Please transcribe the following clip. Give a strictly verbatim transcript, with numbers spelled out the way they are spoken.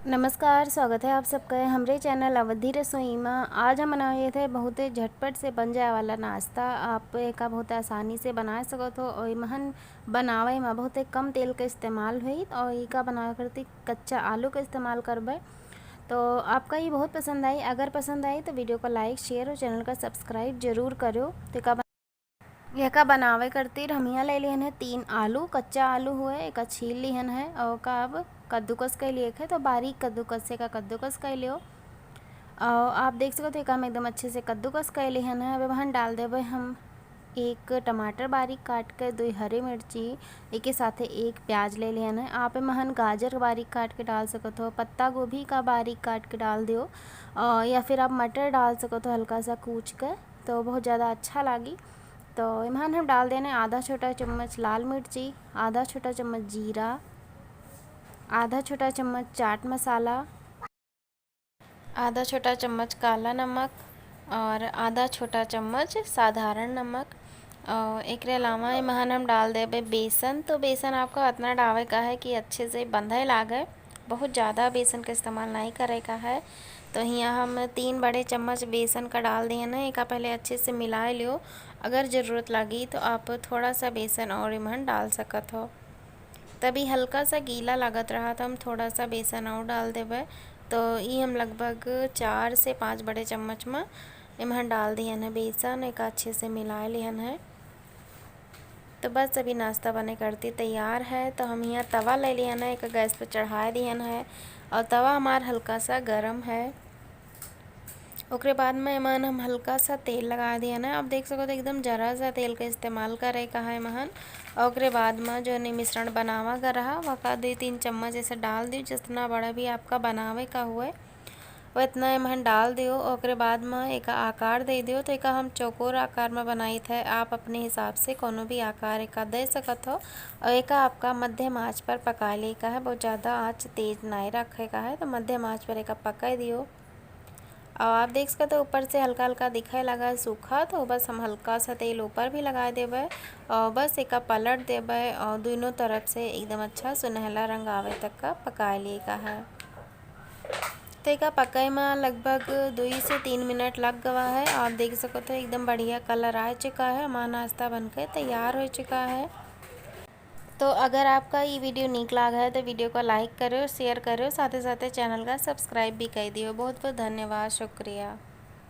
नमस्कार, स्वागत है आप सबका हमरे चैनल अवधी रसोई मा। आज हम बनावे थे बहुत ही झटपट से बन जाए वाला नाश्ता। आप एका बहुत आसानी से बना सकत हो और इमहन बनावे मा बहुत ही कम तेल का इस्तेमाल हुई और इका बनावे करती कच्चा आलू का इस्तेमाल करबे। तो आपका ये बहुत पसंद आई। अगर पसंद आई तो वीडियो को like, share और चैनल का subscribe जरूर करो। तो एका एका बनावे करतिर हम यहाँ ले लिहन है तीन आलू, कच्चा आलू हुए, एका छील लिहन है और ओका अब कद्दूकस कर लिए है, तो बारीक कद्दूकस से का कद्दूकस कर लियो। और आप देख सकते हो, एका हम एकदम अच्छे से कद्दूकस कर लिहन है। अब हम डाल देबे हम एक टमाटर बारीक काट के, दो हरी मिर्ची, एके साथे एक प्याज ले लिहन है। आप एमहन गाजर बारीक काट के डाल सकत हो, पत्ता गोभी का बारीक काट के डाल दियो, और या फिर आप मटर डाल सकत हो हल्का सा कूच के, तो बहुत ज़्यादा अच्छा लागी। तो एमहन हम डाल देने आधा छोटा चम्मच लाल मिर्ची, आधा छोटा चम्मच जीरा, आधा छोटा चम्मच चाट मसाला, आधा छोटा चम्मच काला नमक और आधा छोटा चम्मच साधारण नमक। और एकरे अलावा एमहन हम डाल देबे बेसन। तो बेसन आपका इतना डावे का है कि अच्छे से बंधे लागे, बहुत ज़्यादा बेसन का इस्तेमाल नहीं करे का है। तो हियाँ हम तीन बड़े चम्मच बेसन का डाल दिए ना, एका पहले अच्छे से मिला लियो। अगर ज़रूरत लगी तो आप थोड़ा सा बेसन और एमहन डाल सकत हो। तभी हल्का सा गीला लागत रहा तो हम थोड़ा सा बेसन और डाल देबे। तो ई हम लगभग चार से पाँच बड़े चम्मच में एमहन डाल दिहन है बेसन, एका अच्छे से मिला लिहन है। तो बस अभी नाश्ता बने करती तैयार है। तो हम यहाँ तवा ले लिहन है, एक गैस पे चढ़ा दिहन है और तवा हमार हल्का सा गरम है। ओकरे बाद में एमन हम हल्का सा तेल लगा दिहन है। आप देख सको तो एकदम जरा सा तेल का इस्तेमाल करे का है एमहन। और ओकरे बाद में जो ने मिश्रण बनावा का रहा, वका दो तीन चम्मच ऐसे डाल दियो, जितना बड़ा भी आपका बनावे का हुए। वो इतना एमहन डाल दियो। ओकरे बाद में एका आकार दे दियो। तो एका हम चौकोर आकार में बनाई थे, आप अपने हिसाब से कोनो भी आकार एका दे सकत हो। और एका आपका मध्यम आँच पर पका ले का है, बहुत ज़्यादा आँच तेज नहीं रखे का है, तो मध्यम आँच पर एका पका दियो। और आप देख सकते हो ऊपर से हल्का हल्का दिखे लगा है सूखा, तो बस हम हल्का सा तेल ऊपर भी लगा देबे और बस एका पलट देबे और दोनों तरफ से एकदम अच्छा सुनहला रंग आवे तक का पका लिए का है। तो एका पकाई में लगभग दो से तीन मिनट लग गवा है। आप देख सको तो एकदम बढ़िया कलर आ चुका है, हमारा नाश्ता बनके तैयार हो चुका है। तो अगर आपका ये वीडियो नीक लाग है तो वीडियो को लाइक करो, शेयर करो, साथे साथे चैनल का सब्सक्राइब भी कर दियो। बहुत बहुत धन्यवाद, शुक्रिया।